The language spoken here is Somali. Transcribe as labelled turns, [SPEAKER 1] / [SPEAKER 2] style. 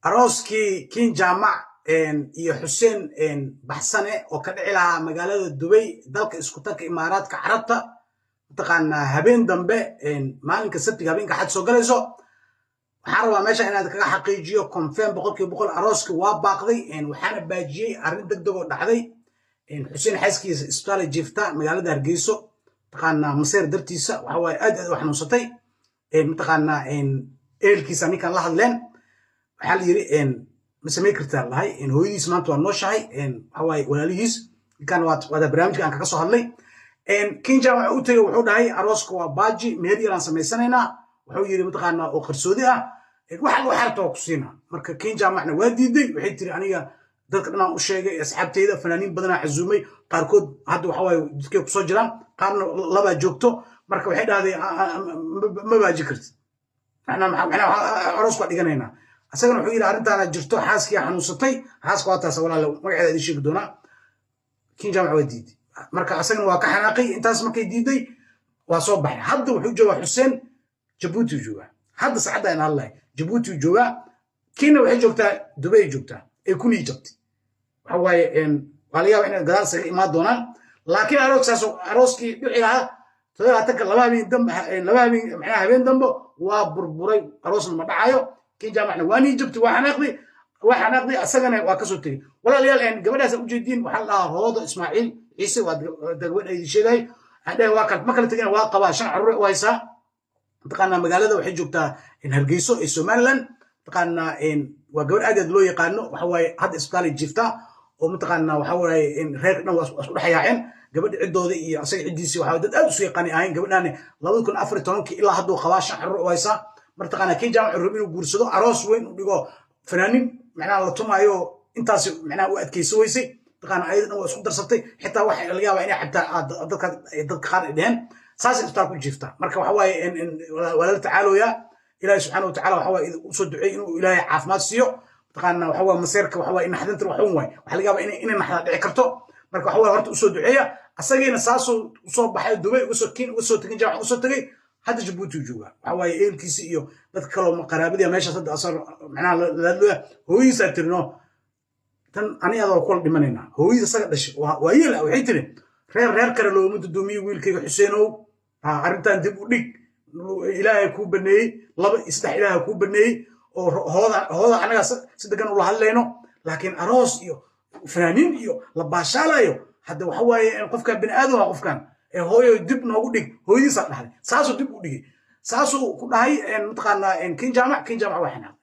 [SPEAKER 1] Arooskii Kiin Jaamac iyo Xuseen Baxsane oo ka dhici lahaa magaalada Dubay, dalka Isku Tagka Imaaraadka Carabta, mataqaanaa, habeen dambe, maalinka Sabtiga, habeenka Xad soo galayso, waxaan rabaa meesha inaad kaga xaqiijiyo, confirm 100%, arooskii waa baaqday. Waxaana baajiyey arrin deg deg oo dhacday. Xuseen xaaskiisa isbitaal ay jiifta magaalada Hargeyso, mataqaanaa, maseer dartiisa. Waxa waaye aad aad u xanuunsatay. Mataqaanaa, ehelkiisa ninkan la hadleen, waxaa la yiri, "Ma samayn kartaa?" Lahay hooyadiis maanta waa nooshahay. Waxa waaye walaalihiis ninkan waa barnaamijka aan kaga soo hadlay. Kinja waxa u tegey, wuxuu dhahay, "Arooska waa baaji, meher yaraan samaysanaynaa," wuxuu yiri, mataqaanaa, oo qarsoodi ah, waxa lagu xarta waa ku siina. Marka Kinja macna waa diiday. Waxay tiri, "Aniga dadka dhanaan u sheegay, asxaabteyda, fanaaniin badanaa casuumay, qaarkood hadda waxa waaye jidkay kusoo jiraan, qaarna labaa joogto." Marka waxay dhahday, "Ma baaji kartid, aroos waa dhiganaynaa." Asagana wuxuu yidhi, "Arrintaana jirto, xaaskii xanuunsatay." Xaaska waa taas, walaale, magaceeda idin sheegi doonaa. Kiin Jaamac waa diiday. Marka asagana waa ka xanaaqay. Intaas markay diiday, waa soo baxay. Hadda wuxuu joogaa Xuseen Jabuuti uu joogaa hadda, saacadda aan hadlahay Jabuuti uu joogaa. Kiina waxay joogtaa Dubay ay joogtaa, ee ku nii jabtay. Waxa waaye waa laga yaaba inay gadaal isaga imaan doonaan, laakiin arooskaas, arooskii dhici lahaa 27-ka, 2 habeen dambe, 2 habeen macnaha habeen dambe, waa burburay. Aroosna ma dhacayo. Kiin Jaamacna waa nii jabtay, waa xanaaqday, waa xanaaqday, asagana waa kasoo tegey. Walaalayaal, gabadhaas ujeediin waxaa la dhahaa Hoodo Ismaaciil Ciise. Waa gabadha idin sheegay. Hadhahe waa kala ma kala tegina, waa qabaa, shan carruur u haysaa. Mataqaanaa, magaalada waxay joogtaa Hargeyso ee Somaliland. Mataqaanaa, waa gabadh aad aad loo yaqaano. Waxa waaye hadda isbitaalay jiiftaa oo mataqaanaa, waxa waaye reerka dhan waa isku dhex yaaceen, gabadha ciddooda iyo asaga ciddiisii. Waxa dad aad usu yaqaanay ahayn. Gabadhaani 2014-kii ilaa hadduu qabaa, shan carruur u haysaa. Mataqaanaa, Kiin Jaamac rab inuu guursado, aroos weyn u dhigo, fanaaniin macnaha la tumaayo, intaas macnaha u adkayso weysay. Mataqaanaa, ayada dhan waa isku darsatay. Xitaa waxa laga yaabaa inay xataa dadka qaar ay dheheen saasay isbitaal ku jiiftaa. Marka waxa waaye waa lala tacaalooyaa. Ilaahay subxaana watacaala waxa waaye usoo duceey inuu Ilaahay caafimaad siiyo. Mataqaanaa, waxa waaye maseerka, waxa waaye naxdinta wax un waay, waxa laga yaabaa inay naxdaa dhici karto. Marka waxa waaye horta usoo duceeya. Asagiina saasuu usoo baxay Dubay, uga soo Kiin uga soo tegin, Jaamac uga soo tegay, hadda Jabuuti uu joogaa. Waxa waaye ehelkiisi iyo dadka kaloo qaraabadii meeshaas hadda asar macnaha lalaadlooya. Hooyadiisaa tirino, "Tan ani adoo kula dhimanaynaa." Hooyadiis asaga dhashay waa yeel, waxay tiri, "Reer reer kale looma dudoomiye wiilkayga Xuseenow, arrintan dib u dhig. Ilaahay kuu baneeyey laba iyo saddex, Ilaahay kuu baneeyey oo hooda hooda annagaa si degan ula hadlayno, laakiin aroos iyo fanaaniin iyo la baashaalayo hadda, waxa waaye qofkan bini aadam waa qofkan ee, hooyo, dib noogu dhig." Hooyadiisaa dhahday, saasuu dib u dhigay, saasuu ku dhahay. Mataqaanaa, Kiin Jaamac, Kiin Jaamac waa xanaaqday.